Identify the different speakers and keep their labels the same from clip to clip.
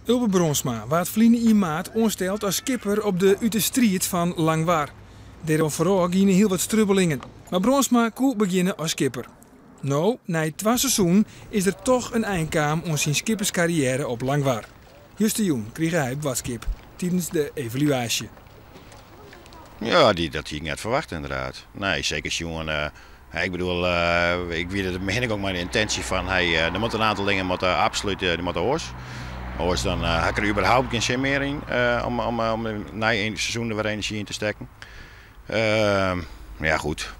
Speaker 1: Ulbe Brontsma waard ferline jier maart oansteld as skipper op de Ut 'e Striid fan Langwar. Dêroan foarôf giene hiel wat strubbelingen, mar Brontsma koe begjinne as skipper. No, nei twa seizoenen, is der toch in ein kaam oan syn skipperskarriêre op Langwar. Justerjûn krige hy it boadskip tidens de evaluaasje.
Speaker 2: Ja, dy, dat hie ik net ferwachte ynderdaad. Nee, seker sjoen. Ik bedoel, ik wie der begin ik ek mei de yntinsje fan, hey, der moatte in oantal dingen moatte absolút dy moatte oars. Oars dan ha ik der überhaupt gjin sin mear yn om nei in seizoen der wer enerzjy yn te stekken. Ja, goed,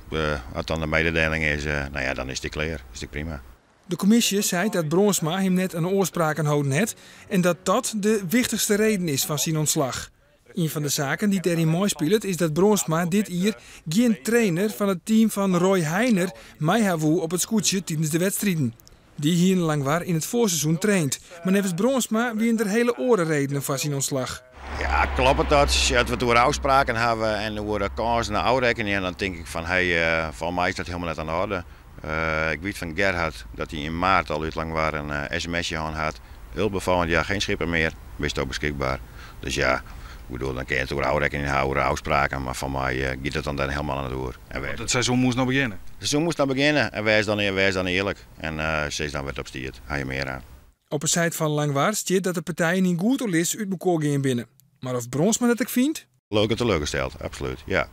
Speaker 2: as dan de mededeling is, no ja, dan is it klear. Is it prima.
Speaker 1: De kommisje seit dat Brontsma him net oan de ôfspraken holden hat en dat dat de wichtichste reden is fan syn ûntslach. Ien fan de saken dy't dêryn meispilet is dat Brontsma dit jier gjin trainer fan it team fan Roy Heiner mei ha woe op it skûtsje tidens de wedstriden. Dy hiene Langwar yn it foarseizoen traind, mar neffens Brontsma wiene der hiele oare redenen foar syn ûntslach.
Speaker 2: Ja, kloppet dat? As we it oer ôfspraken hawwe en oer kânsen ôfrekkenje, dan tink ik fan, hey, foar my is dat hielendal net oan de oarder. Ik wit fan Gerhard dat hy yn maart al út Langwar in sms'je hân hat. Ulbe, volgend jaar geen schipper meer, bisto beskikber. Dus ja, ik bedoel, dan kin je it oer ôfrekkening hawwe, oer ôfspraken, mar foar my giet it dan dêr hielendal net oer. En
Speaker 3: Want it seizoen moast no begjinne.
Speaker 2: It seizoen moast no begjinne en wês dan earlik. En sis dan wêr't op stiet, ha je mear aan.
Speaker 1: Op de site fan Langwar stiet dat de partijen yn goed oerlis út mekoar gean binne. Mar oft Brontsma dat ek fynt?
Speaker 2: Lilk en teleurgesteld, absolút, ja.